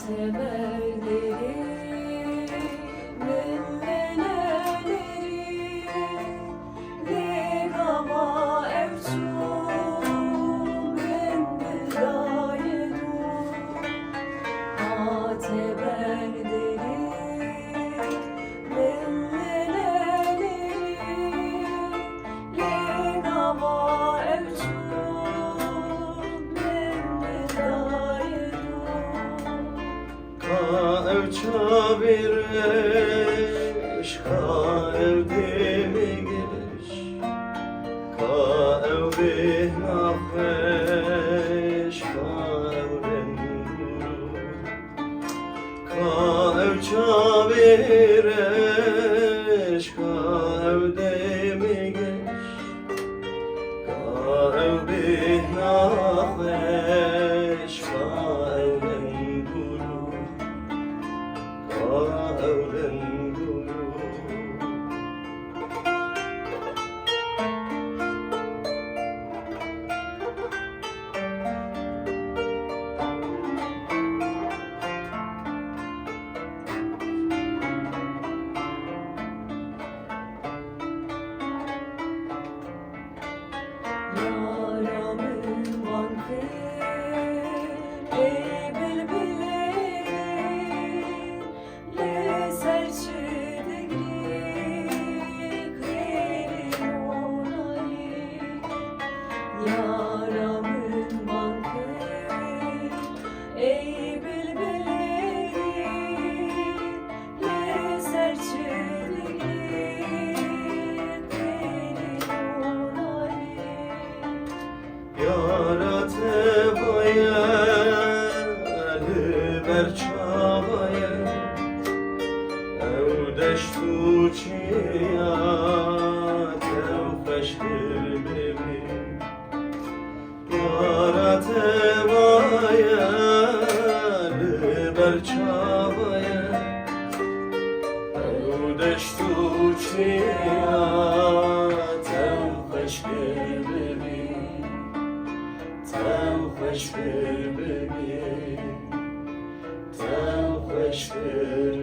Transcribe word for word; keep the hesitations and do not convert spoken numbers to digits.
Teber derî min lê lê lê, lê gava ew çû min dildayê dû. A teber derî min lê lê lê, lê gava ew çû min dildayê dû. Ka ew çavê reş, ka ew dêmê geş, ka ew bêhna xweş, ka ew reng û rû. Ka ew çavê reş, ka ew dêmê geş, ka ew bêhna xweş, ka ew reng û rû, ka ew reng û rû. Yara min van kir, ey bilbilê, li ser çi digrî xêrê onayî. Yara min van kir, ey bilbilê, li ser çi digrî xêrê onayî. Yara te vaye li ber çava ye, ew deşt û çiya te xweş kir bibî. Yara te vaye li ber çava ye, ew deşt û çiya te xweş kir bibî. Te xweş kir bibî, te xweş kir